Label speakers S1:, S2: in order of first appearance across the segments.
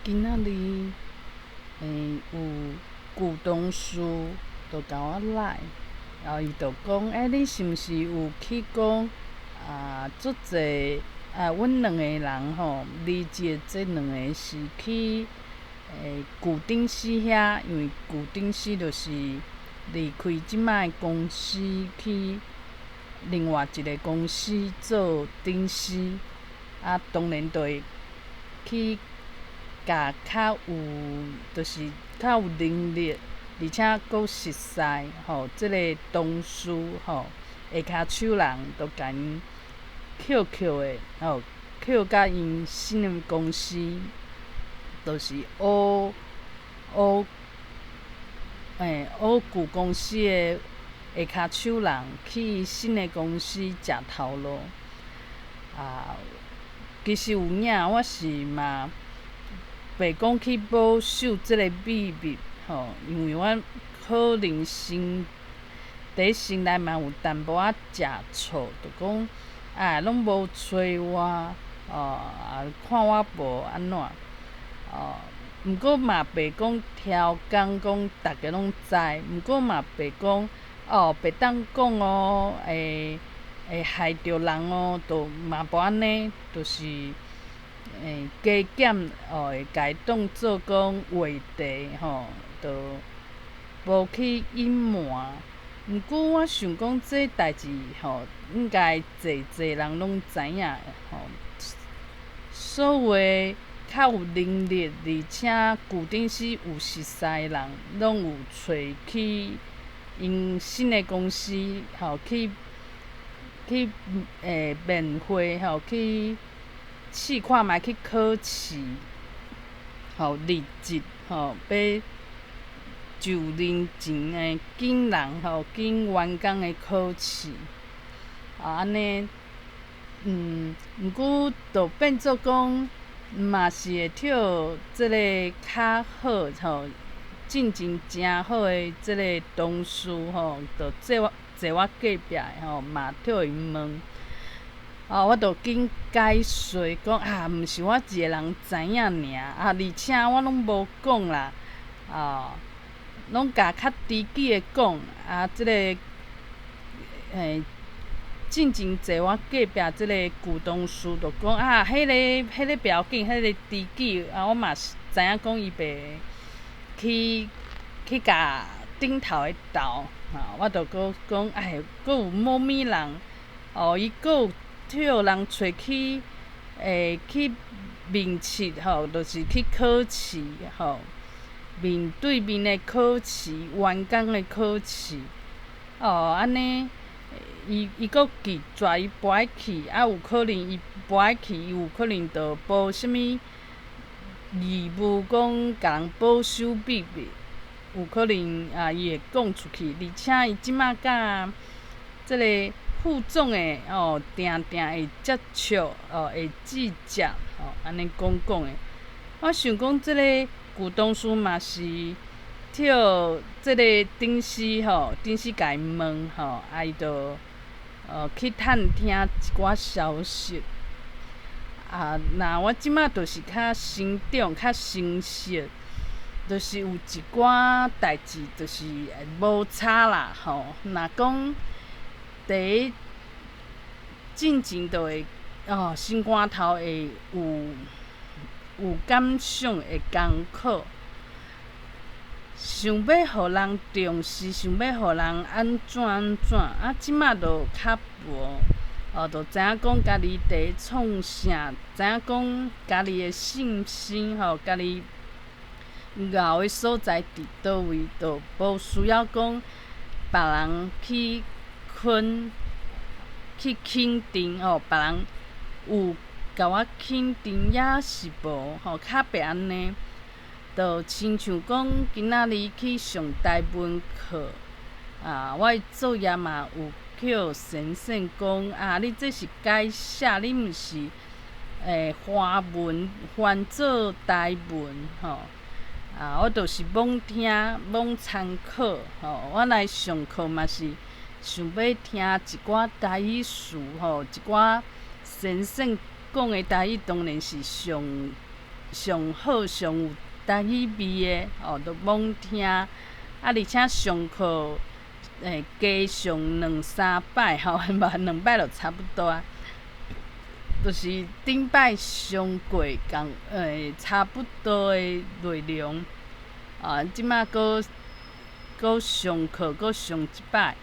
S1: 今仔日，有舊同事就共我來，然後伊就講，欸，你是毋是有去講啊？足濟啊，阮兩個人吼，離職這兩个是去舊頂司遐，因為舊頂司就是離開這擺的公司去另外一个公司做頂司，啊，當然就會去共較有，就是較有能力，而且閣熟似吼，這个同事吼，下跤手人，就共𪜶抾抾的吼，抾佮𪜶新的公司，就是挖挖挖舊公司的下跤手人去新的公司食頭路。啊，其實有影，我是嘛袂講去保守這个秘密吼，因為我可能心佇心內嘛有淡薄仔食醋，就講啊，攏無揣我，哦，啊，看我無按怎，哦，毋過嘛袂講超工講逐家攏知，毋過嘛袂講哦，袂當講哦，會害著人哦，就嘛無按呢，就是加減哦，會共伊當做講話題吼，就無去隱瞞。毋過我想講這代誌吼，應該濟濟人攏知影吼。所有較有能力，而且舊頂司有熟似的人，攏有揣去𪜶新的公司吼去去面會吼去試看覓去考試吼入職吼欲就任前的揀人吼揀員工的考試啊按呢，毋過就變做講嘛是會予這个較好吼，進前誠好的這个同事吼，就坐我坐我隔壁的吼，嘛予𪜶問，啊，我就緊解釋講啊，毋是我一个人知影爾，啊，而且我攏無講啦，啊，攏共較知己的講，啊，這个進前坐我隔壁這个舊同事就講啊，彼个不要緊，彼个知己啊，我嘛是知影講伊袂去去共頂頭的鬥，啊，我就閣講哎，閣有某物人，哦，伊閣有予人揣去，去面試吼，就是去考試吼，面對面的考試，員工的考試，哦，按呢。伊閣拒絕，伊無愛去，啊，有可能伊無愛去，伊有可能就無啥物義務講共人保守秘密，有可能啊，伊會講出去，而且伊這馬佮這个副總的哦，定定會接觸哦，會直接吼，按呢講講的。我想講，這个舊同事嘛是予這个頂司吼，頂司共伊問吼，啊，伊就去探聽一寡消息。啊，若我這馬就是較成長、較成熟，就是有一寡代誌，就是無差啦吼。若講第一進前就會哦，心肝頭會有感想，會艱苦。想欲予人重視，想欲予人按怎按怎，啊，這馬就較無，哦，就知影講家己佇創啥，知影講家己的信心吼，家己𠢕的所在佇佗位，就無需要講別人去肯去肯定吼，別人有共我肯定抑是無吼，較袂按呢。就親像講，今仔日去上台文課，啊，我的作業嘛有予先生講，啊，你這是改寫，你毋是華文翻做台文吼，啊，我就是罔聽罔參考吼，我來上課嘛是想欲聽一寡台語詞吼，一寡先生講的台語當然是上。上好上有台語味的，哦，就罔聽。啊，而且上課加上兩三擺吼，無兩擺就差不多啊。就是頂擺上過仝差不多的內容，啊，這馬閣閣上課閣上一擺，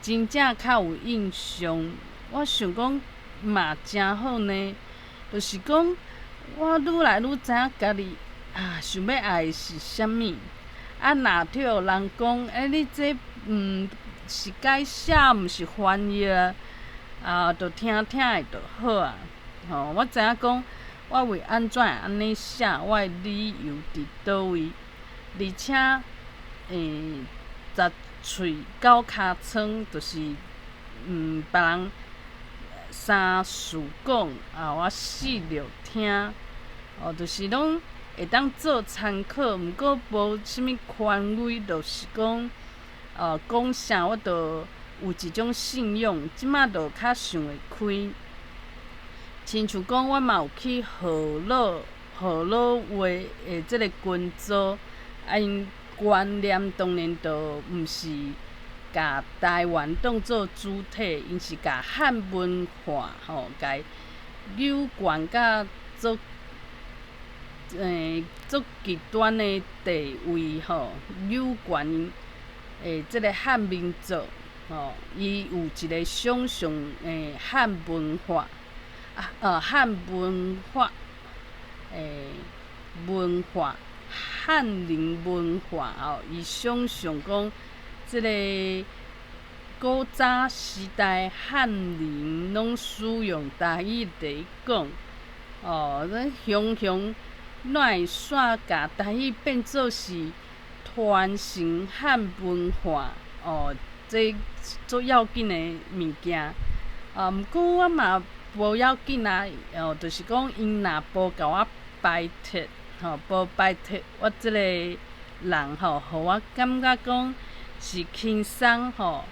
S1: 真正較有印象。我想講嘛誠好呢，就是講我愈來愈知影家己啊想欲愛的是啥物。啊，若聽予人講，欸，你這是改寫，毋是翻譯啊，就聽聽的就好啊。吼，我知影講，我為按怎會按呢寫，我的理由佇佗位，而且，十喙九尻瘡，就是別人三事講，啊，我四六聽，哦，就是攏會當做參考，毋過無啥物權威，就是講，講啥我都有一種信仰，這馬就較想會開。親像講，我嘛有去河洛河洛話的這个群組，啊，𪜶觀念當然就毋是共台灣當做主體，𪜶是共漢文化吼，共扭懸甲足足極端的地位吼，扭懸的這个漢民族吼，伊有一个想像的漢文化。啊，漢文化，文化，漢人文化哦，伊想像講，這个古早時代漢人攏使用台語佇講，哦，咱雄雄哪會煞共台語變做是傳承漢文化哦，這足要緊的物件。啊，毋過我嘛無要緊啊，哦，就是講𪜶若無共我排斥，吼，無排斥我這个人吼，予我感覺講是輕鬆吼，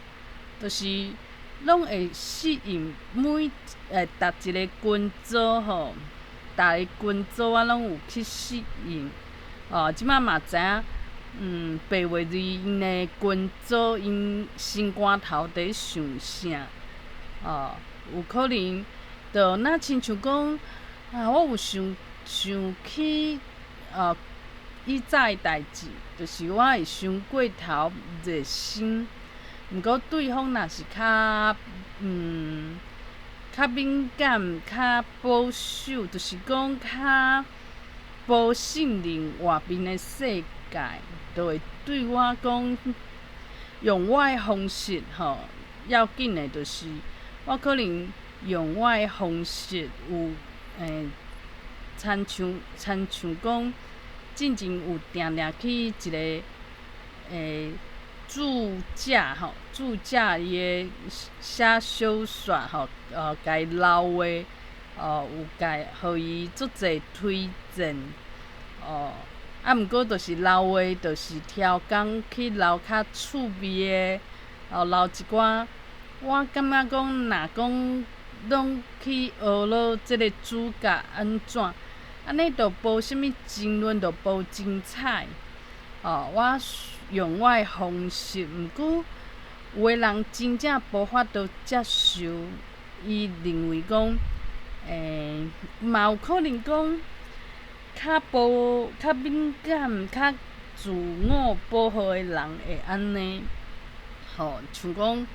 S1: 就是攏會適應每逐一个群組吼，逐个群組我攏有去適應。哦，這馬嘛知影，白話字𪜶的群組，𪜶心肝頭佇想啥？哦，有可能，就若親像講，啊，我有想想起，以早的代誌，就是我會傷過頭熱心，毋過對方若是較較敏感、較保守，就是講較無信任外面的世界，就會對我講，用我的方式吼，要緊的就是我可能用我的方式有親像親像講，進前有定定去一个注者吼，注者伊的寫小說吼，共伊留話，有共予伊足濟推薦，哦，啊，毋過就是留話，就是挑工去留較趣味的，哦，留一寡，我感覺講，若講攏去學落這个主角按怎，按呢就無啥物爭論，就無精彩。哦，我用我的方式，毋過有的人真正無法度接受，伊認為講，嘛有可能講，較無較敏感、較自我保護的人會按呢，吼，像講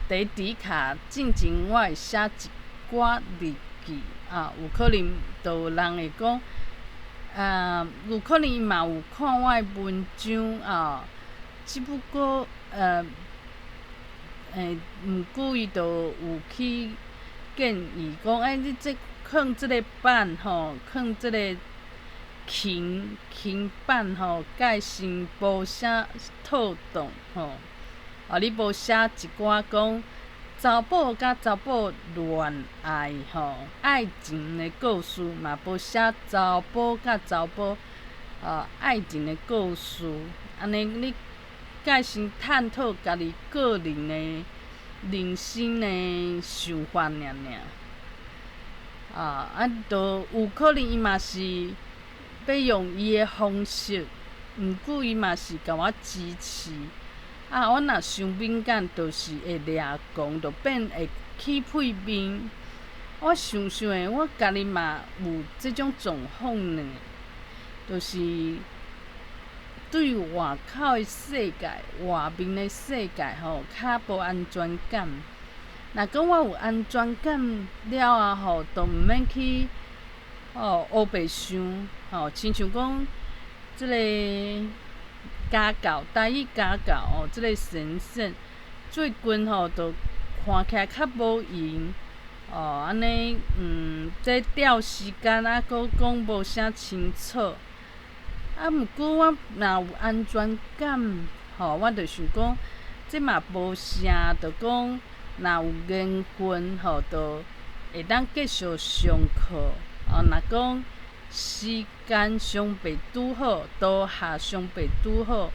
S1: 佇 Dcard 進前我會寫一寡日記，啊，有可能就有人會講，啊，有可能伊嘛有看我的文章啊，只不過毋過伊就有去建議講，欸，你這囥這个版吼，囥這个琴琴版吼，蓋先無啥妥當吼，啊，你無寫一寡講查某佮查某戀愛吼，愛情的故事嘛，無寫查埔佮查埔愛情的故事，按呢你蓋先探討家己個人的人生的想法爾爾。啊，就有可能伊嘛是欲用伊的方式，毋過伊嘛是共我支持。啊，我若傷敏感，就是會掠狂，就變會起屁面。我想想的，我家己嘛有這種狀況呢，就是對外口的世界、外面的世界吼，較無安全感。若講我有安全感了後吼，就毋免去吼烏白想吼，親像講這个家教，台語家教吼，這个先生最近吼，就看起來較無閒哦，按呢，這調時間啊，閣講無啥清楚。啊，毋過我若有安全感，吼，我就想講，這嘛無啥，就講若有緣分，吼，就會當繼續上課。哦，若講時間上袂拄好，多下上袂拄好，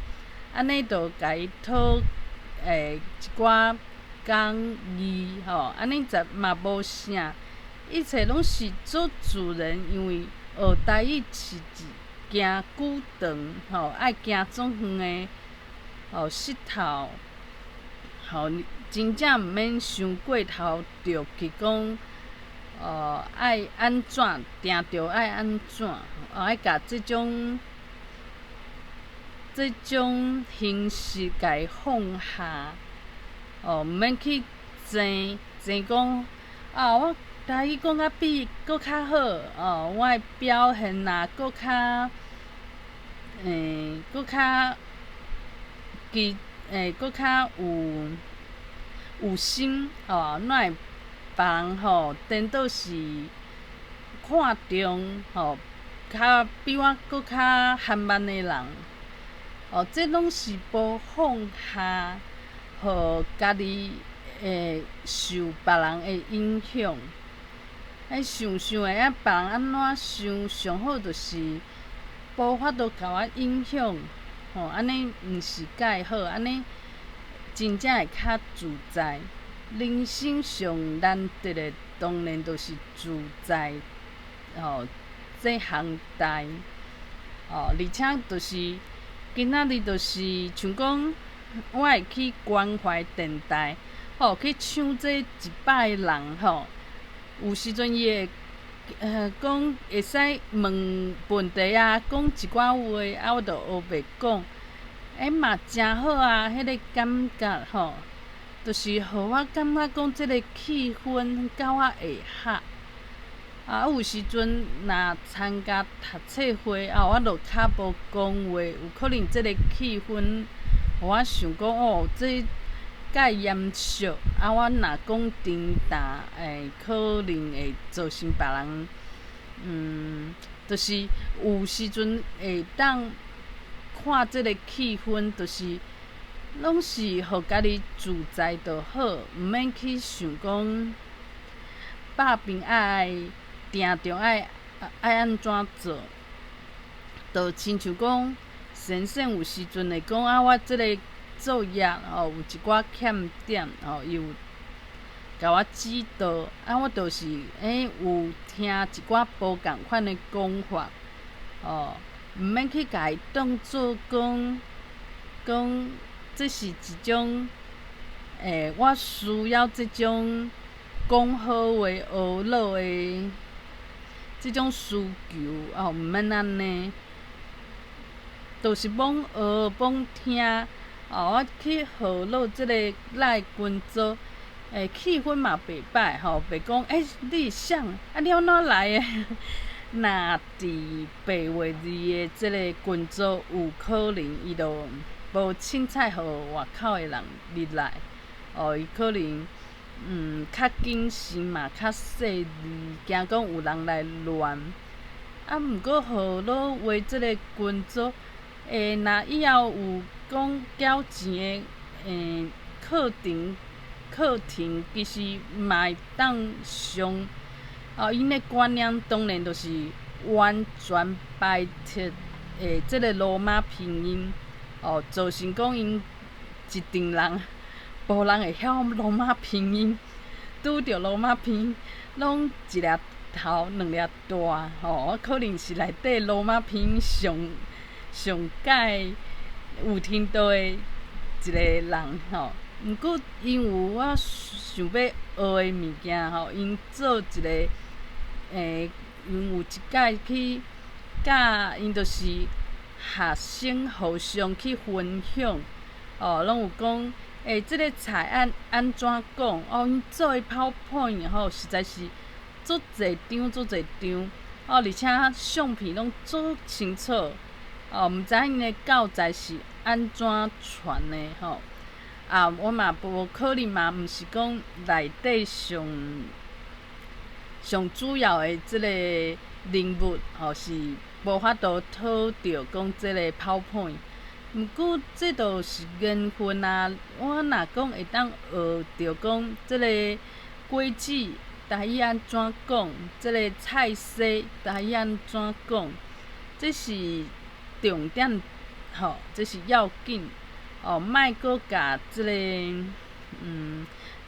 S1: 按呢就共伊討一寡講義，吼，按呢就嘛無啥，一切攏是做主人，因為學台語是一行久長，吼，愛行足遠的，吼，穡頭，吼，真正毋免傷過頭著急講，愛按怎，定著愛按怎，愛共這種形式共伊放下，哦，毋免去爭爭講，啊，我台語講甲比閣較好，哦，我的表現啊，閣較，其，閣較有心，哦，哪會別人吼，顛倒是看重，吼，較比我閣較含慢的人，哦，這攏是無放下，予家己會受別人的影響。愛想想的啊，別人按怎想，上好就是無法度共我影響，吼，按呢毋是蓋好，按呢真正會較自在。人生上難得的，當然就是自在，吼，這項代，哦，而且就是今仔日就是像講，我會去關懷電台，吼，去搶這100個人吼，有時陣伊會講會使問問題啊，講一寡話啊，我就烏白講，欸嘛誠好啊，彼個感覺吼，就是予我感覺講這個氣氛佮我會合。啊，有時陣若參加讀冊會啊，我就較無講話，有可能這個氣氛，予我想講哦，這蓋嚴肅。啊，我若講重大，會可能會造成別人，就是有時陣會當看這個氣氛，就是攏是予家己自在就好，毋免去想講百般愛。定著愛按怎做，就親像講先生有時陣會講啊，我這个作業吼有一寡欠點吼，伊有共我指導，啊，我就是有聽一寡無仝款的講法，哦，毋免去共伊當做講講，這是一種我需要這種講好話、學腦的這種需求，哦，毋免按呢，就是罔學罔聽，哦，我去學落這个賴群組，氣氛嘛袂歹吼，袂講你是啥？啊，你按怎來的？若佇白話字的這个群組，有可能伊就無凊彩予外口的人入來，哦，伊可能較謹慎嘛，較細膩，驚講有人來亂。啊，毋過河洛話這个群組，若以後有講繳錢的課程其實嘛會當上。哦，𪜶的觀念當然就是完全排斥這个羅馬拼音，哦，造成講𪜶一陣人無人會曉羅馬拼音，拄著羅馬拼音，攏一掠頭兩粒大，吼，我可能是內底羅馬拼音上上蓋有聽到的一個人，吼。毋過𪜶有我想欲學的物件，吼，𪜶做一個，𪜶有一擺去佮𪜶就是學生互相去分享，哦，攏有講，這个菜按按怎講？哦，𪜶做的 PowerPoint 吼，實在是足濟張足濟張，哦，而且相片攏足清楚，哦，毋知𪜶的教材是按怎傳的，吼。啊，我嘛無可能嘛，毋是講內底上上主要的這个人物，吼，是無法度討著講這个 PowerPoint。毋過這就是緣分啊！我若講會當學著講這个果子台語按怎講，這个菜色台語按怎講，這是重點，吼，這是要緊。哦，莫閣共這个，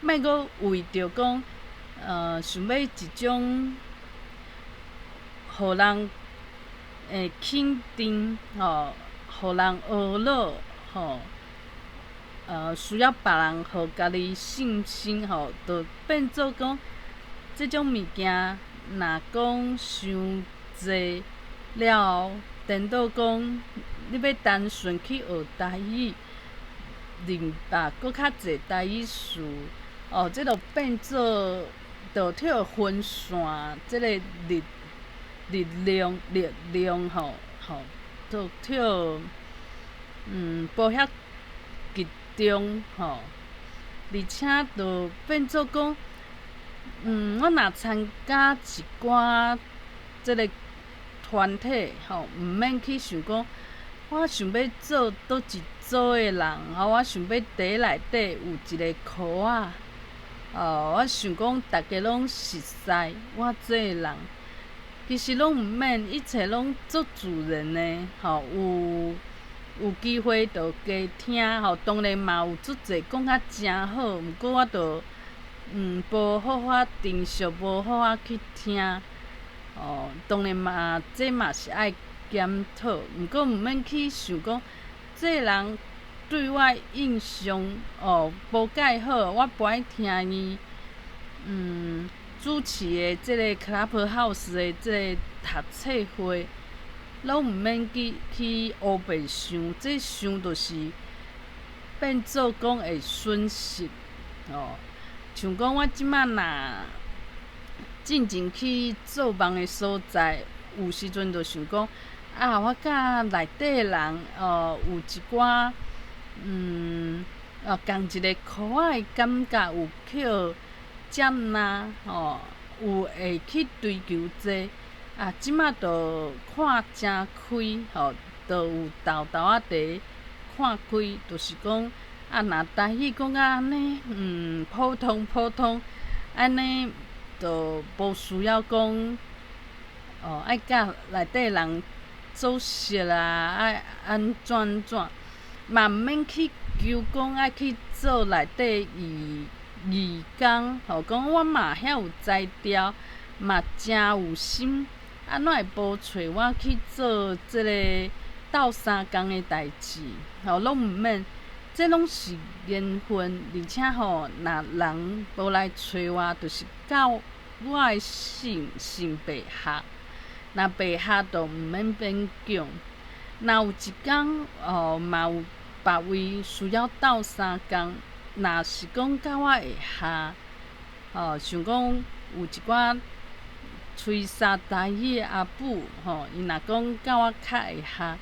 S1: 莫閣為著講，想欲一種，予人會肯定，吼，予人呵咾，吼，需要別人予家己信心，吼，就變做講，這種物件，若講傷濟了後，顛倒講，你欲單純去學台語，明白閣較濟台語詞，哦，這就變做就去予分散這个力力量力量吼吼，就去予無遐集中吼，而且就變做講，我若參加一寡這个團體吼，毋免去想講，我想欲做佗一組的人，吼，我想欲佇內底有一个箍仔，哦，我想講逐家攏熟似我這个人，其實攏毋免，一切攏足自然的，吼，有有機會就加聽，吼，當然嘛有足濟講甲誠好，毋過我就無好好珍惜，無好好去聽，哦，當然嘛，這嘛是愛檢討，毋過毋免去想講，這个人對我印象哦無蓋好，我無愛聽伊主持的這個 Clubhouse 的這个讀冊會，攏毋免去去烏白想，這想就是變做講會損失哦。像講我這馬若進前去做夢的所在，有時陣就想講，啊，我佮內底的人哦有一寡哦，仝一个箍仔的感覺有去予接納吼，有會去追求這個，啊，這馬就看誠開吼，就有沓沓仔佇看開，就是講啊，若台語講甲按呢，普通普通，按呢就無需要講，哦，愛佮內底人做熟啊，愛按怎按怎，嘛毋免去求講愛去做內底義義工，吼，講我嘛遐有才調，嘛誠有心，啊，哪會無揣我去做這个鬥相共的代誌？吼，攏毋免，這攏是緣分，而且吼，若人無來揣我，就是佮我的性性袂合，若袂合就毋免勉強。若有一工哦，嘛有別位需要鬥相共，若是講佮我會合，哦，像講有一寡吹沙台語的阿母吼，伊若講佮我較會合，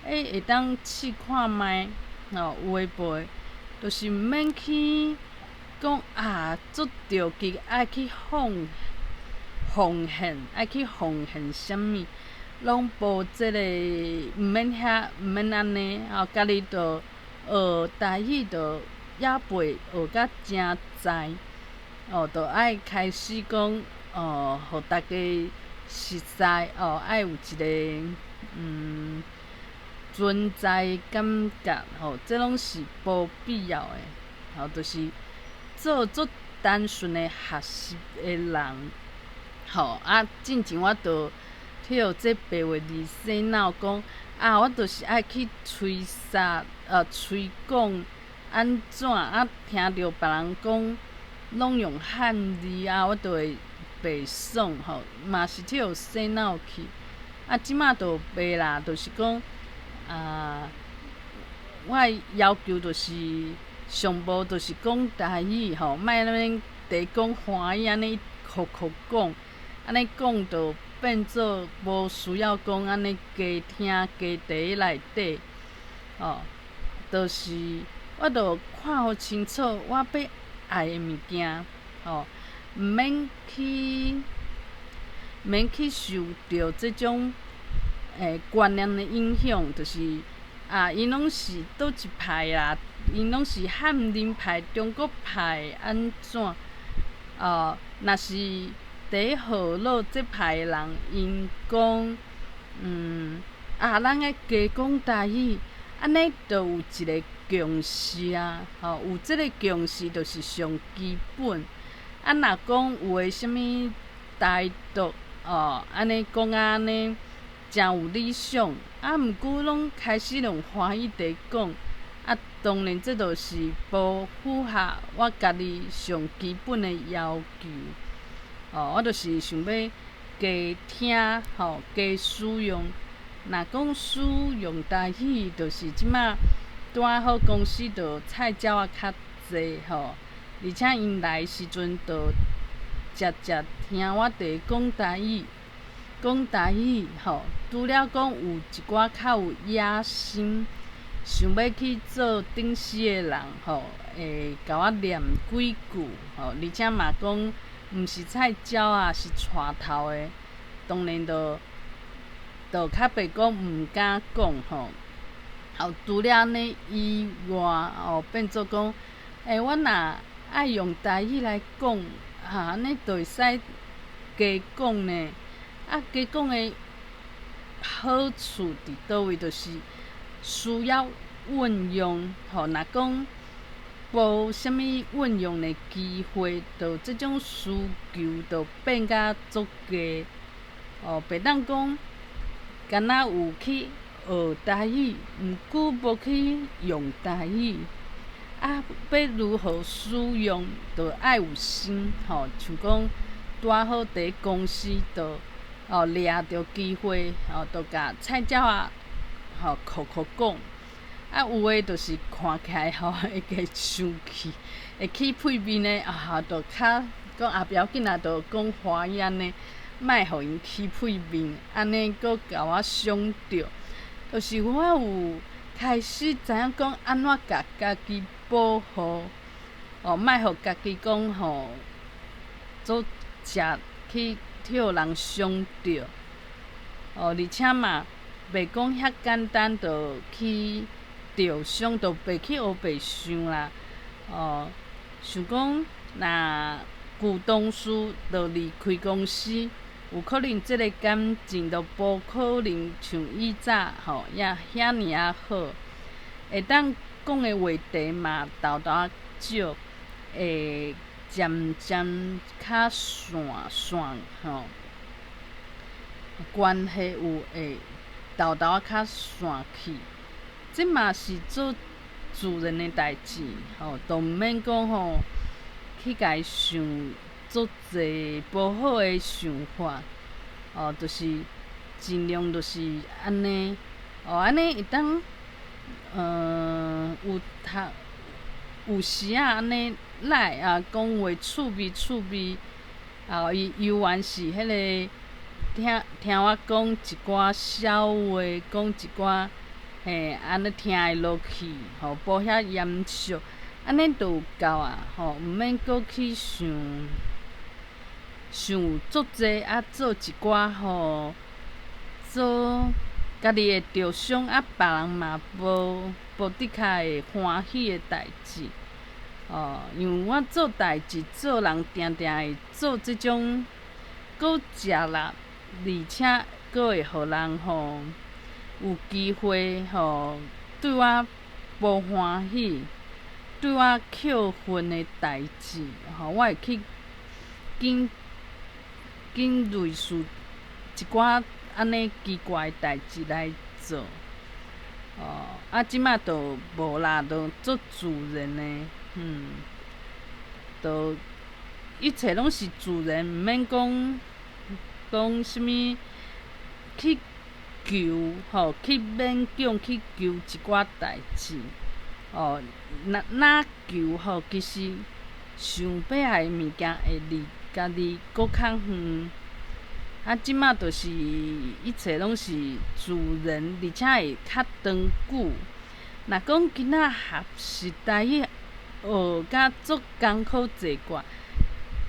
S1: 會當試看覓，吼，有的無的，就是毋免去講啊，足著急愛去奉奉獻，愛去奉獻啥物，攏無這个，毋免遐，毋免按呢，吼，家己就學台語，就猶袂學甲誠知，哦，就愛開始講，哦，予逐家熟似，哦，愛有一个存在的感覺，吼，這攏是無必要的，吼，就是做足單純的學習的人，吼啊，進前我就予這白話字洗腦，講啊，我就是愛去吹殺，吹講按怎啊？聽著別人講攏用漢字啊，我就會袂爽吼，嘛是予洗腦去。啊，這馬就袂啦，就是講啊，我的要求就是上無就是講台語吼，莫按呢佇講華語按呢哭哭講，按呢講就變做無需要講按呢加聽加佇內底，吼，就是我就看予清楚我欲愛的物件，吼，毋免去受著這種觀念的影響，就是啊，𪜶攏是佗一派啦，𪜶攏是漢人派、中國派按怎？哦，若是佇河洛這派的人，𪜶講，啊，咱愛加講台語，按呢就有一个共識啊，吼，有這个共識就是上基本。啊，若講有的啥物台獨，哦，按呢講啊按呢誠有理想，啊，毋過攏開始用華語佇講，啊，當然這就是無符合我家己上基本的要求。哦，我就是想欲加聽，吼，加使用。若講使用台語，就是這馬拄仔好公司就菜鳥仔較濟吼，而且𪜶來時陣就直接聽我佇講台語，講台語吼。除了講有一寡較有野心，想欲去做頂司的人吼，會共我念幾句吼，而且嘛講毋是菜鳥仔，是帶頭的，當然就較袂講毋敢講吼。哦，除了按呢以外，哦，變做講，欸，我若愛用台語來講，哈，按呢就會使加講呢。啊，加講的好處佇佗位？就是需要運用，吼，若講無啥物運用的機會，就這種需求就變甲足低。哦，袂當講，敢若有去學台語，毋過無去用台語。啊，欲如何使用，就愛有心，吼，像講拄仔好佇公司就哦掠著機會，吼，就共菜鳥仔吼哭哭講。啊，有的就是看起來吼會加生氣，會起屁面的啊，就較講啊，不要緊啦，就講華語按呢，莫予𪜶起屁面，按呢閣共我傷著。就是我有開始知影講按怎共家己保護，哦，莫予家己講吼做食去予人傷著。哦，而且嘛，袂講遐簡單就去著傷，就袂去烏白想啦。哦，想講若舊同事就離開公司，有可能這个感情就無可能像以早吼遐遐爾仔好，會當講的話題嘛沓沓仔少，會漸漸較散散吼，關係有會沓沓仔較散去。這嘛是做自然的代誌，吼，都毋免講吼去共伊想足濟無好的想法，哦，就是盡量就是按呢，哦，按呢會當，有讀有時仔按呢來啊，講話趣味趣味，啊，伊猶原是彼个聽聽我講一寡笑話，講一寡嘿，按呢聽會落去，吼，無遐嚴肅，按呢就有夠啊，吼，毋免閣去想想足濟啊，做一寡吼，做家己會著傷啊，別人嘛無無的確會歡喜的代誌，哦，因為我做代誌做人定定會做這種閣食力，而且閣會予人吼有機會吼對我無歡喜，對我扣分的代誌，吼，我會去緊緊緊類似一寡按呢奇怪的代誌來做。哦，啊，這馬就無啦，就足自然的，就一切攏是自然，毋免講講啥物去求吼，去勉強去求一寡代誌，哦，若若求吼，其實想欲愛的物件會離家己閣較遠。啊，這馬就是一切攏是自然，而且會較長久。若講囡仔學習台語學甲足艱苦濟掛，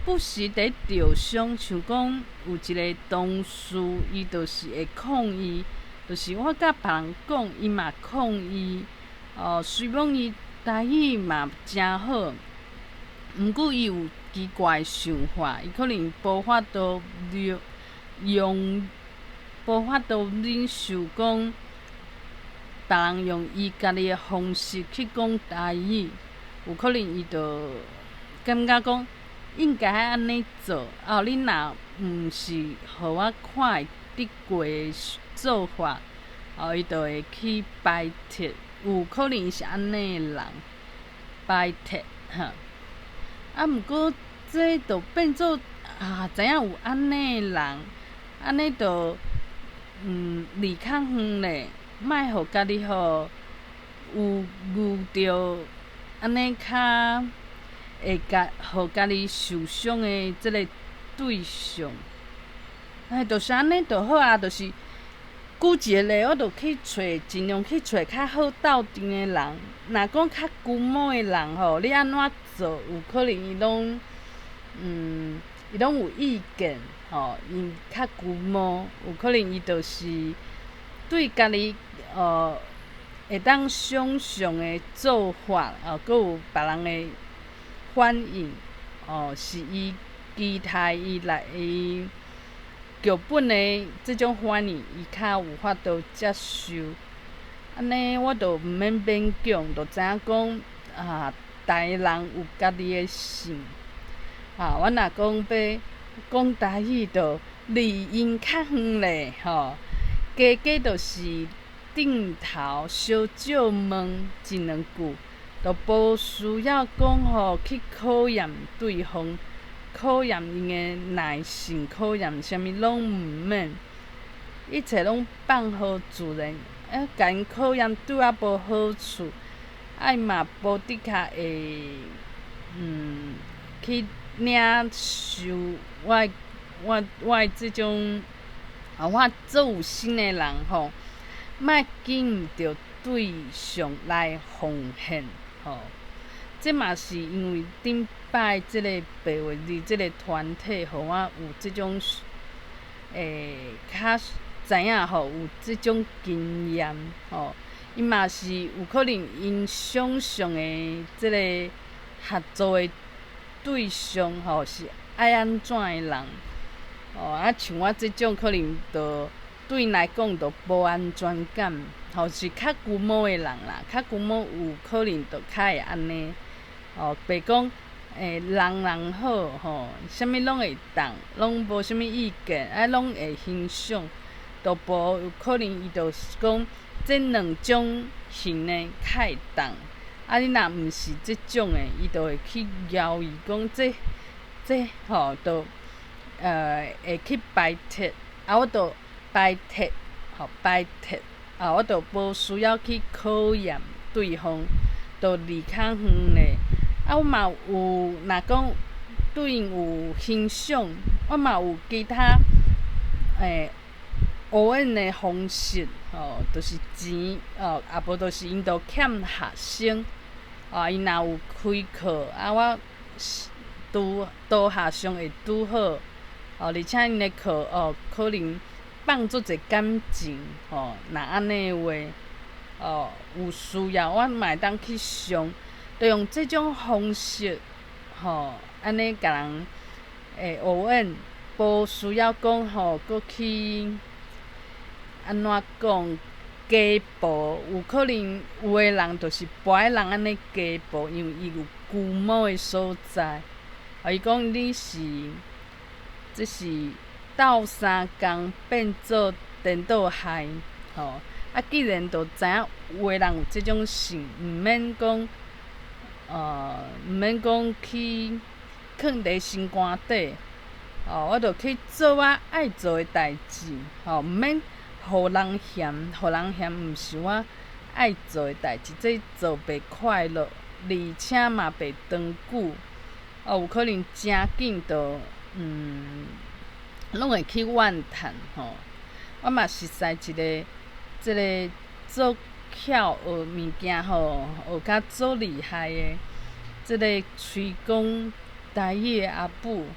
S1: 不時佇著傷，像講有一個同事，伊就是會抗議，就是我佮別人講，伊嘛抗議。哦，雖罔伊台語嘛誠好，毋過伊有奇怪的想法，伊可能無法度用無法度忍受講，別人用伊家己的方式去講台語，有可能伊就感覺講應該愛按呢做，啊，你若毋是予我看會得過的做法，哦，伊就會去排斥，有可能是按呢的人排斥哈。啊，毋過這就變做啊，知影有按呢的人。按呢就離較遠咧，莫予家己吼有遇著按呢較會共予家己受傷的這个對象。哎，就是按呢就好啊，就是舉一个例，我就去揣，盡量去揣較好鬥陣的人。若講較龜毛的人吼，你按怎做，有可能伊攏伊攏有意見。吼，𪜶較龜毛，有可能伊就是對家己會當想像的做法，哦，閣有別人的反應，哦，是伊期待伊來伊劇本的這種反應，伊較有法度接受。按呢，我就毋免勉強，就知影講啊，逐个人有家己的性。啊，我若講欲講台語，就離𪜶較遠咧，吼，加加就是頂頭相借問一兩句，就無需要講吼去考驗對方，考驗𪜶的耐性，考驗啥物攏毋免，一切攏放予自然。欸，共𪜶考驗對我無好處，啊伊嘛無的確會去領受我我我的這種啊，我做有心的人吼，莫緊著對象來奉獻吼。這嘛是因為頂擺這個白話字這個團體，予我有這種較知影吼，有這種經驗吼。伊嘛是有可能𪜶想像的這個合作的對象吼是愛按怎的人，哦啊，像我這種可能就對𪜶來講就無安全感，吼是較龜毛的人啦，較龜毛有可能就較會按呢，哦，袂講人人好吼，啥物攏會當，攏無啥物意見，啊攏會欣賞，就無有可能伊就是講這兩種型的較會當。啊！你若毋是這種的，伊就會去枵伊講這這吼，就會去排斥。啊，我就排斥，吼排斥，啊，我就無需要去考驗對方，就離較遠咧。啊，我嘛有，若講對𪜶有欣賞，我嘛有其他學演的方式，吼，就是錢，哦，啊無就是𪜶就欠學生。啊，𪜶若有開課，啊，我拄導學上會拄好，哦，而且𪜶的課哦，可能放足濟感情，吼，若按呢的話，哦，有需要我嘛會當去上，就用這種方式，吼，按呢共人會學演，無需要講吼，閣去按怎講？家暴有可能有的人就是跋人按呢家暴，因為伊有龜毛的所在。啊，伊講你是，這是鬥相共變做顛倒害，吼！啊，既然就知影有的人有這種性，毋免講去囥佇心肝底，哦，我就去做我愛做的代誌，吼，毋免予人嫌，予人嫌毋是我愛做的代誌，這做袂快樂，而且嘛袂長久，哦，有可能誠緊就攏會去怨嘆，吼。我嘛熟似一个，這个做巧學物件吼，學甲足厲害的，這个吹講台語的阿母，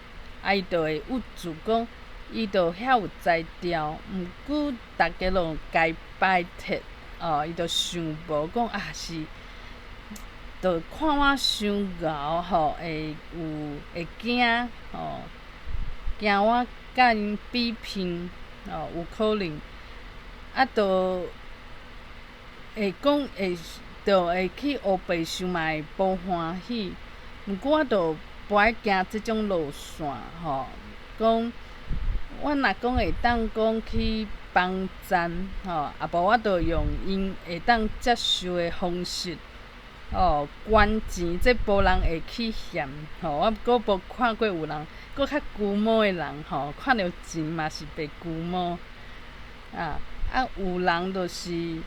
S1: 啊，伊就會鬱住講，伊就遐有才調，毋過逐家攏共排斥，哦，伊就想無講啊是，就看我傷𠢕吼，會有會驚吼，驚我佮𪜶比拼，哦，有可能，啊，就會講會，就會去烏白想嘛會無歡喜。毋過我就無愛行這種路線吼，講我若講會當講去幫贊吼，啊無我就用𪜶會當接受的方式，哦，捐錢這無人會去嫌吼，我閣無看過有人閣較龜毛的人吼，看著錢嘛是袂龜毛。啊啊，有人就是，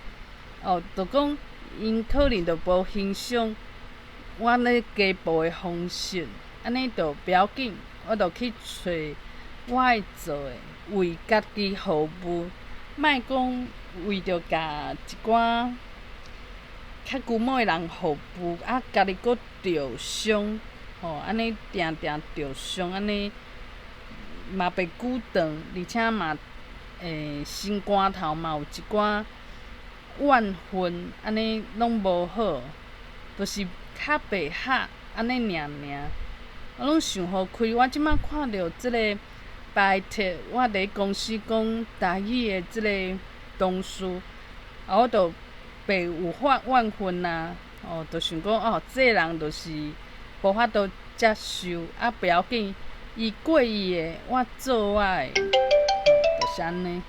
S1: 哦，就講𪜶可能就無欣賞我咧加步的方式，按呢就不要緊，我就去揣我愛做的，為家己服務，莫講為著共一寡較龜毛的人服務，啊，家己閣著傷，吼，按呢定定著傷，按呢嘛袂久長，而且嘛心肝頭嘛有一寡怨恨，按呢攏無好，就是較袂合按呢爾爾，我攏想予開。我這擺看著這个排斥我佇公司講台語的這个同事，啊，我就袂有發怨恨啊，哦，就想講哦，這个人就是無法度接受，啊，不要緊，伊過伊的，我做我的，就是按呢。